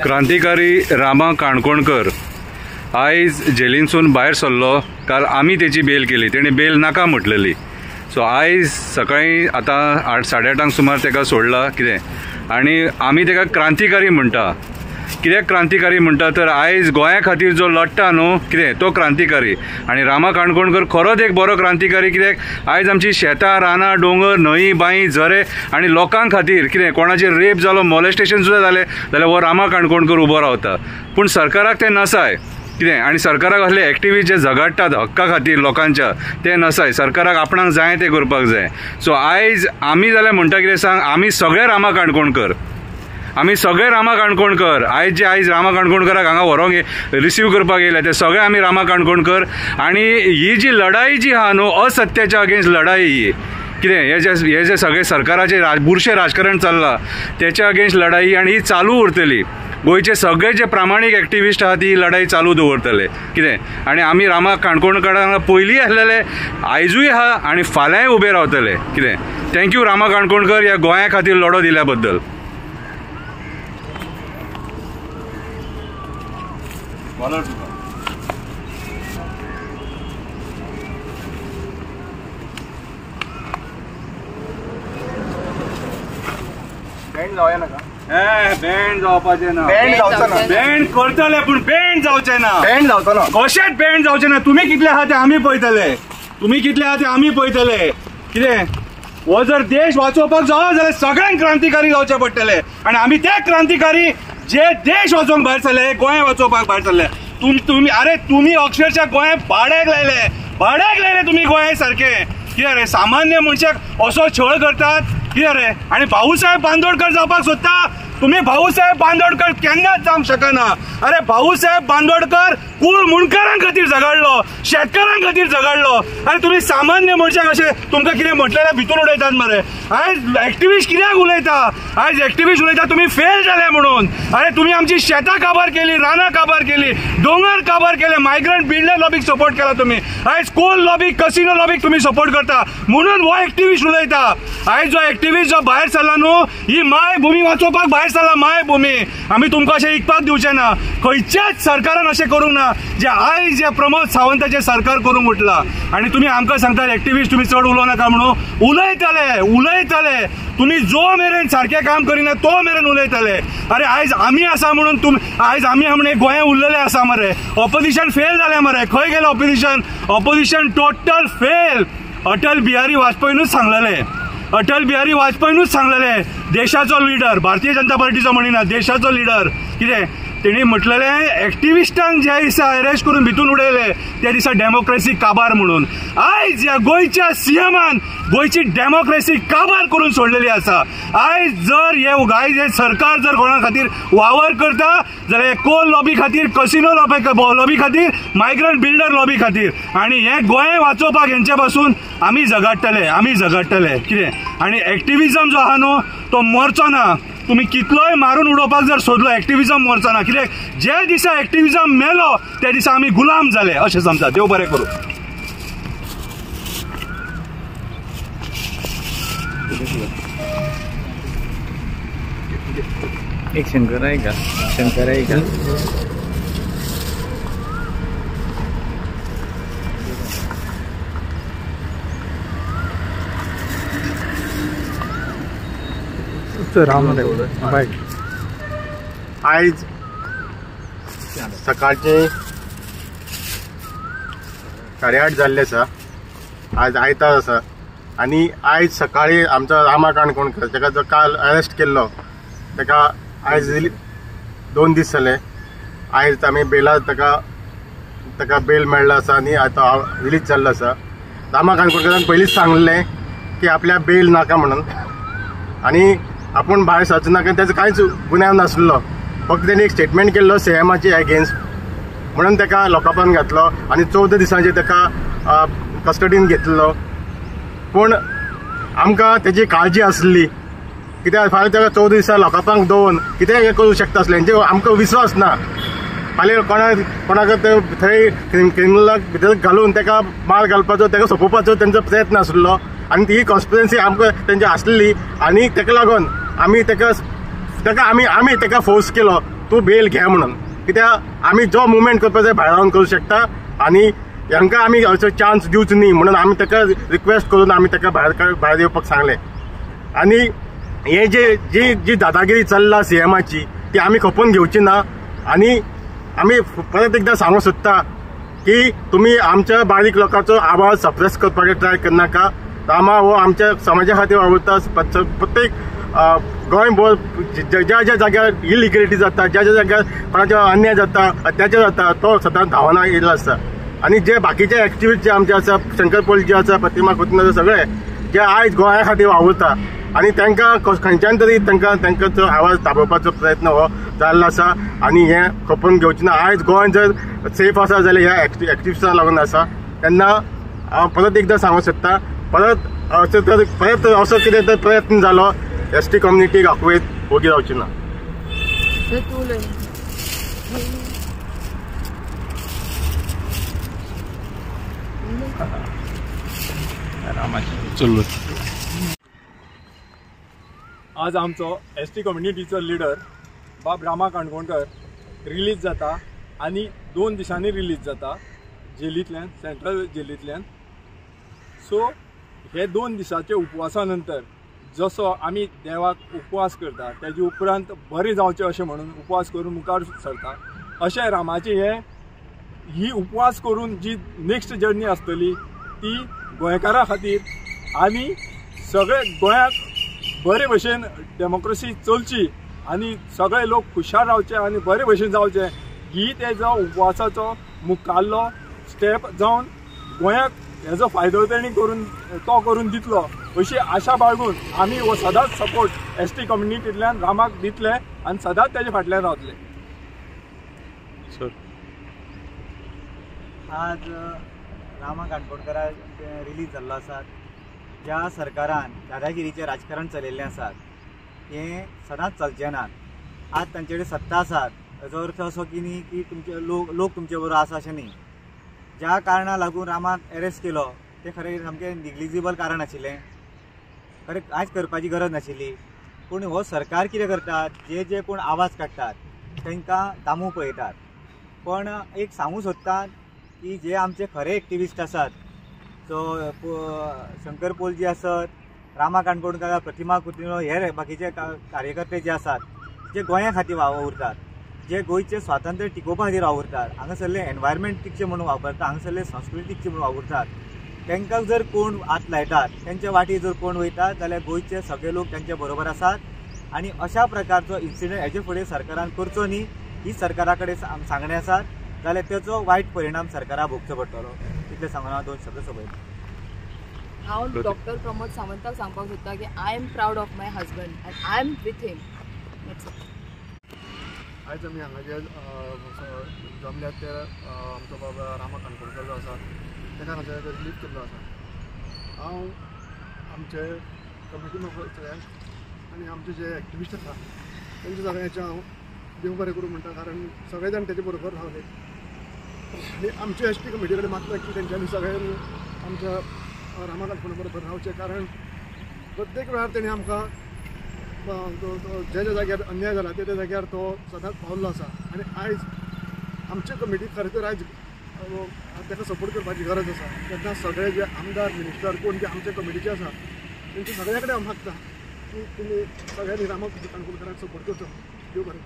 क्रांतिकारी रामा काणकोणकर आयज जेलीनसून भायर सरलो. काल आमी तेची बेल केली, तेणी बेल नाका म्हटलेली. सो आयज सकाळी आतां 8 साडे 8 सुमार तेका सोडला कितें, आनी आमी तेका क्रांतिकारी म्हणटा. कित्याक क्रांतिकारी म्हणटा तर आयज गोंया खातीर जो लडटा न्हू कितें तो क्रांतिकारी. आनी रामा काणकोणकर खरोच एक बरो क्रांतिकारी. कित्याक आयज आमची शेतां, रानां, दोंगर, न्हंयी, बांयी, झरे आनी लोकां खातीर कितें कोणाचेर रेप जालो, मॉलेस्टेशन सुद्दां जालें जाल्यार हो रामा काणकोणकर उबो रावता. पूण सरकाराक तें नसाय कितें, आनी सरकाराक असले एक्टिविस्ट जे झगडटात हक्का खातीर लोकांच्या ते नसाय. सरकाराक आपणाक जाय तें करपाक जाय. सो आयज आमी जाल्यार म्हणटा कितें सांग, आमी सगळे रामा काणकोणकर, आमी सगळे रामा काणकोणकर. आयज जे आयज रामा काणकोणकराक हांगा व्हरोंक रिसीव करपाक येयले ते सगळे आमी रामा काणकोणकर. आनी ही जी लढाई जी आहा न्हू असत्याच्या अगेन्स्ट लढाई ही कितें, हे जे सगळे सरकाराचे बुरशें राजकारण चल्लां तेच्या अगेन्स्ट लढाई आनी ही चालू उरतली. गोंयचे सगळे जे प्रामाणीक एक्टिविस्ट आहा ती लढाई चालू दवरतले कितें. आनी आमी रामा काणकोणकराक पयलीं आसलेले, आयजूय आहा आनी फाल्यांय उबे रावतले कितें. Thank you Rama Kankonkar ह्या गोंया खातीर लढो दिल्या बद्दल. बँड जावया नाका, बँड जावपाचें ना, बँड जावचो ना, बँड करतले पूण बँड जावचें ना, बँड जावचो ना, कशेंच बँड जावचें ना. तुमी कितले आहा ते आमी पळयतले, तुमी कितले आहा ते आमी पळयतले कितें. हो जर देश वाचोवपाक जावो जाल्यार सगळ्यांक क्रांतिकारी जावचें पडटलें आनी आमी ते क्रांतिकारी जे देश वाचोवंक भायर सरले, गोंय वाचोवपाक भायर सरले. तुमी अरे तुमी अक्षरशः गोंय भाड्याक लायले, भाड्याक लायले तुमी गोंय सारकें कितें रे. सामान्य मनशाक असो छळ करतात कितें रे. आनी भाऊसाहेब बांदोडकर जावपाक सोदता तुमी. भाऊसाहेब बांदोडकर केन्नाच जावंक शकना. अरे भाऊसाहेब बांदोडकर कूळ मुंडकारां खातीर झगडलो, शेतकारां खातीर झगडलो, आनी तुमी सामान्य मनशाक अशें तुमकां कितें म्हटलें भितून उडयतात मरे. आयज एक्टिविस्ट कित्याक उलयता, आयज एक्टिविस्ट उलयता तुमी फेल जाले म्हणून. अरे तुमी आमची शेतां काबार केली, रानां काबार केली, दोंगर काबार केले, मायग्रंट बिल्डर लॉबीक सपोर्ट केला तुमी. आयज कोल लॉबीक, कसिनो लॉबीक तुमी सपोर्ट करता म्हणून हो एक्टिविस्ट उलयता. आयज जो एक्टिविस्ट जो भायर सरला न्हू, ही मायभूमी वाचोवपाक भायर सरला. मायभूमी आमी तुमकां अशें इकपाक दिवचें ना. खंयच्याच सरकारान अशें करूंक ना जे आयज जे प्रमोद सावंताचें सरकार करूंक उठलां. आनी तुमी आमकां सांगतात एक्टिविस्ट तुमी चड उलोवं नाका म्हणून. उलयतले, उलयतले तुमी जो मेरेन सारकें काम करिना तो मेरेन उलयतले. अरे आयज आमी आसा म्हणून तुमी, आयज आमी म्हणून गोंया उरलेले आसा मरे. ऑपोजिशन फेल जालें मरे. खंय गेलें opposition? Opposition total fail. Atal Bihari वाजपेयीनूच सांगलेलें, अटल बिहारी वाजपेयीनूच सांगलेलें, देशाचो लिडर, भारतीय जनता पार्टीचो म्हणिना, देशाचो लिडर कितें तेणी म्हटलेलें एक्टिविस्टांक ज्या दिसा अरेस्ट करून भितून उडयले त्या दिसा डेमोक्रेसी काबार म्हणून. आयज ह्या गोंयच्या सीएमान गोंयची डेमोक्रेसी काबार करून सोडलेली आसा. आयज जर हे आयज हे सरकार जर कोणा खातीर वावर करता जाल्यार कोल लॉबी खातीर, कसिनो लॉबी खातीर, मायग्रंट बिल्डर लॉबी खातीर. आनी हे गोंय वाचोवपाक हेंचे पासून आमी झगडटले, आमी झगडटले कितें. आनी एक्टिविजम जो आहा न्हू तो मरचो ना. तुमी कितलोय मारून उडोवपाक जर सोदलो एक्टिविजम मरचो ना. कित्याक जे दिसा एक्टिविजम मेलो त्या दिसा आमी गुलाम जाले अशें समजा. देव बरें करूं. एक शंकर आहे का? शंकर आहे का? आयज सकाळचे 8:30 जाल्ले आसा. आज आयतार आसा आनी आयज सकाळी आमचो रामा काणकोणकर ताका जो काल अरेस्ट केल्लो ताका आयज 2 दीस जाले. आयज आमी बेला ताका ताका बेल मेळ्ळो आसा आनी आतां रिलीज जाल्लो आसा. रामा काणकोणकरान पयलींच सांगलें की आपल्या बेल नाका म्हणून आनी आपूण भायर सरचो ना, कारण तेजो कांयच गुन्यांव नासलो. फक्त तेणी एक स्टेटमेंट केल्लो सीएमाचे एगेन्स्ट म्हणून ताका लॉकअपान घातलो आनी 14 दिसांचेर ताका कस्टडीन घेतलो. पूण आमकां तेजी काळजी आसली कित्याक फाल्यां ताका 14 दिसां लॉकअपांक दवरून कितेंय हें करूं शकता आसलें, हेंचेर आमकां विस्वास ना. फाल्यां कोणाक थंय क्रिमिनलाक भितर घालून ताका मार घालपाचो, ताका सोंपोवपाचो तेंचो प्रयत्न आसलो आनी ती कॉन्स्पिरन्सी आमकां तेंची आसली आनी ताका लागून आमी ताका ताका आमी ताका फोर्स केलो तूं बेल घे म्हणून, कित्याक आमी जो मुवमेंट करपाक जाय भायर रावन करूं शकता आनी हांकां आमी असो चान्स दिवचो न्ही म्हणून आमी ताका रिक्वेस्ट करून आमी ताका भायर येवपाक सांगलें. आनी हे जे जी जी दादागिरी चल्ला सीएमाची ती आमी खपोवन घेवची ना आनी आमी परत एकदां सांगूंक सोदता की तुमी आमच्या बारीक लोकांचो आवाज सप्रेस करपाक ट्राय करनाका. रामा हो आमच्या समाजा खातीर वावुरता. प्रत्येक गोंयभर ज्या ज्या जाग्यार इलिगलिटी जाता, ज्या ज्या जाग्यार कोणाचो अन्याय जाता, अत्याचार जाता, तो सदांच धांवना येयल्लो आसता. आनी जे बाकीचे एक्टिविस्ट जे आमचे आसा, शंकर पोल जे आसा, प्रतिमा कुतिन्हो आसा, सगळे जे आयज गोंया खातीर वावुरता आनी तांकां खंयच्यान तरी तांकां आवाज दाबोवपाचो प्रयत्न हो जाल्लो आसा आनी हें खपोवन घेवचें ना. आयज गोंय जर सेफ आसा जाल्यार ह्या एक्टिविस्टांक लागून आसा. तेन्ना हांव परत एकदां सांगूंक सोदता, परत अशें तर परत असो कितें तर प्रयत्न जालो एस टी कम्युनिटीक आखवयत ओगी रावची ना. आज आमचो एस टी कम्युनिटीचो लिडर बाब रामा काणकोणकर रिलीज जाता आनी 2 दिसांनी रिलीज जाता जेलींतल्यान, सेंट्रल जेलींतल्यान. सो हे 2 दिसाचे उपवासा नंतर जसो आमी देवाक उपवास करता तेजे उपरांत बरें जावचें अशें म्हणून उपवास करून मुखार सरता, अशें रामाचें हे ही उपवास करून जी नेक्स्ट जर्नी आसतली ती गोंयकारां खातीर आनी सगळे गोंयाक बरे भशेन डेमोक्रेसी चलची आनी सगळे लोक खुशाल रावचे आनी बरे भशेन जावचे ही तेजो उपवासाचो मुखाल्लो स्टेप जावन गोंयाक हेजो फायदो तेणी करून तो करून दितलो अशी आशा बाळगून आमी हो सदांच सपोर्ट एस टी कम्युनिटींतल्यान रामाक दितले आनी सदांच तेजे फाटल्यान रावतले. सर, आज रामा काणकोणकरा रिलीज जाल्लो आसा. ज्या सरकारान दादागिरीचें राजकारण चलयल्लें आसा हें सदांच चलचें ना. आज तांचे कडेन सत्ता आसात हाचो अर्थ असो की न्ही की तुमचे लोक तुमचे बरोबर आसा अशें न्ही. ज्या कारणाक लागून रामाक एरेस्ट केलो तें खरें सामकें निग्लिजिबल कारण आशिल्लें, खरें कांयच करपाची गरज नाशिल्ली. पूण हो सरकार कितें करतात, जे जे कोण आवाज काडटात तांकां दामू पळयतात. पण एक सांगूंक सोदतात की जे आमचे खरे एक्टिविस्ट आसात, जो शंकर पोलजी आसत, रामा काणकोणकर, प्रतिमा कुतिन्हो, हे बाकीचे कार्यकर्ते जे आसात जे गोंया खातीर वावुरतात, जे गोंयचें स्वातंत्र्य टिकोवपा खातीर वावुरतात, हांगासरलें एनवायरमेंट टिकचें म्हणून वापरतात, हांगासरलें संस्कृती टिकचें म्हणून वावुरतात, तांकां जर कोण हात लायतात, तेंच्या वाटेर जर कोण वयतात जाल्यार गोंयचे सगळे लोक तांच्या बरोबर आसात. आनी अशा प्रकारचो इन्सिडंट हेजे फुडें सरकारान करचो न्ही ही सरकारा कडेन सांगणें आसात, जाल्यार तेचो वायट परिणाम सरकाराक भोगचो पडटलो. इतलें सांगून हांव 2 शब्द सोंपयतां. हांव डॉक्टर प्रमोद सावंताक सांगपाक सोदता की I am proud of my husband and I am with him. आयज आमी हांगा जे जमल्यात ते आमचो बाबा रामा काणकोणकर जो आसा ताका हांगा रिलीज केल्लो आसा. हांव आमचे कमिटी मेंबर सगळ्यांक आनी आमचे जे एक्टिविस्ट आसा तेंच्या सगळ्यांचें हांव देव बरें करूं म्हणटा, कारण सगळे जाण तेजे बरोबर रावले आनी आमचे एस टी कमिटी कडेन मागता की तेंच्यांनी सगळ्यांनी आमच्या रामा काणकोणकर बरोबर रावचें, कारण प्रत्येक वेळार तेणी आमकां ज्या ज्या जाग्यार अन्याय जाला त्या त्या जाग्यार तो सदांच पावल्लो आसा. आनी आयज आमचे कमिटी खरें तर आयज ताका सपोर्ट करपाची गरज आसा. तेन्ना सगळे जे आमदार, मिनिस्टर कोण जे आमचे कमिटीचे आसा तेंच्या सगळ्या कडेन हांव मागता की तुमी सगळ्यांनी रामा काणकोणकराक सपोर्ट करचो. देव बरें.